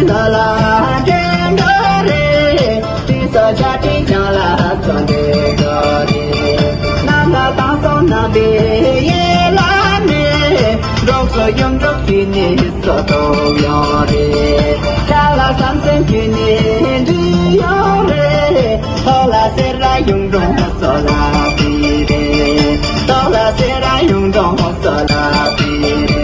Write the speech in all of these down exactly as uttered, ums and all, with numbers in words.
ས་ལ་འདྲེན་འགྲོ་རེད། དུས་སུ་ཆ་འཕྲིན་བྱང་ལ་སོ་འདྲེན་འགྲོ་རེད། གནམ་ལ་དྭངས་སོང་ན་དེ་ཡེ་ལ་ནས། འབྲོག་སོ་ཡུམ་འབྲོག་གི་ནི་སོ་ཐོབ་ཡོང་རེད། ཆ་ལ་བསམ་སེམས་ཀྱི་ནི་འདྲི་ཡོང་རེད། ཐོག་ལ་སེ་ར་གཡུང་དྲུང་སོ་ལ་དེ་རེད། ཐོག་ལ་སེ་ར་གཡུང་དྲུང་སོ་ལ་དེ་རེད།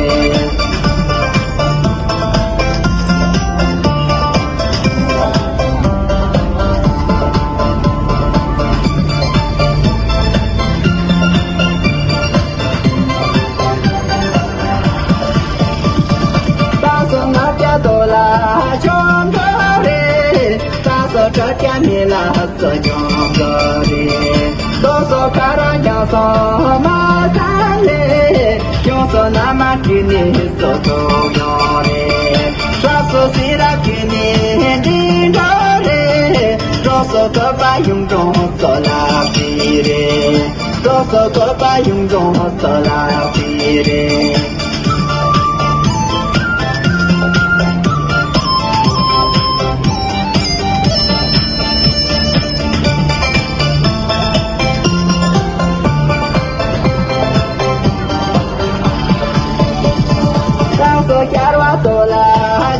ད་སོ་ང་བརྒྱ་དོ་ལ་ཆོམ་དོ་རེད། ད་སོ་དྲ་རྒྱ་མེ་ལ་སོ་ཆོམ་དོ་རེད། རྡོ་སོ་ཁ་ར་རྒྱང་སོ་མ་ས་ལེ། ཡོང་སོ་ན་མ་ཀི་ནི་སོ་ཐོག་ཡོང་རེད། ཧྲ་སོ་སི་ར་ཀི་ནི་འདི་འདྲ་རེད། འགྲོ་སོ་ཐོབ་པ་ཡུང་གྲོང་སོ་ལ་ཀི་རེད། འགྲོ་སོ་ཐོབ་པ་ཡུང་གྲོང་སོ་ལ་ཀི་རེད། ད་སོ་ཤར་བ་སོ་ལ་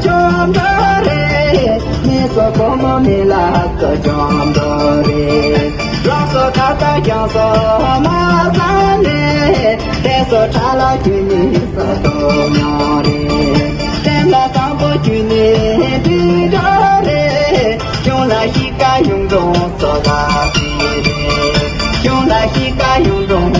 ཆོམ་འགྲོ་རེད། མི་སོ་ཕོ་མོ་མི་ལ་སོ་ཆོམ་འགྲོ་རེད། རོགས་སོ་ཁ་ཏ་རྒྱང་སོ་མ་ས་ནས། དེ་སོ་ཁྲ་ལ་ཁྱོད་ནི་སོ་ཐོག་ཡོང་རེད། སེམས་ལ་བཟང་པོ་ཁྱོད་ནི་འདི་འདྲ་རེད། ཁྱོད་ལ་ཤི་ཀ་ཡུང་གྲོང་སོ་ལ་ཀི་རེད། ཁྱོད་ལ་ཤི་ཀ་ཡུང་གྲོང་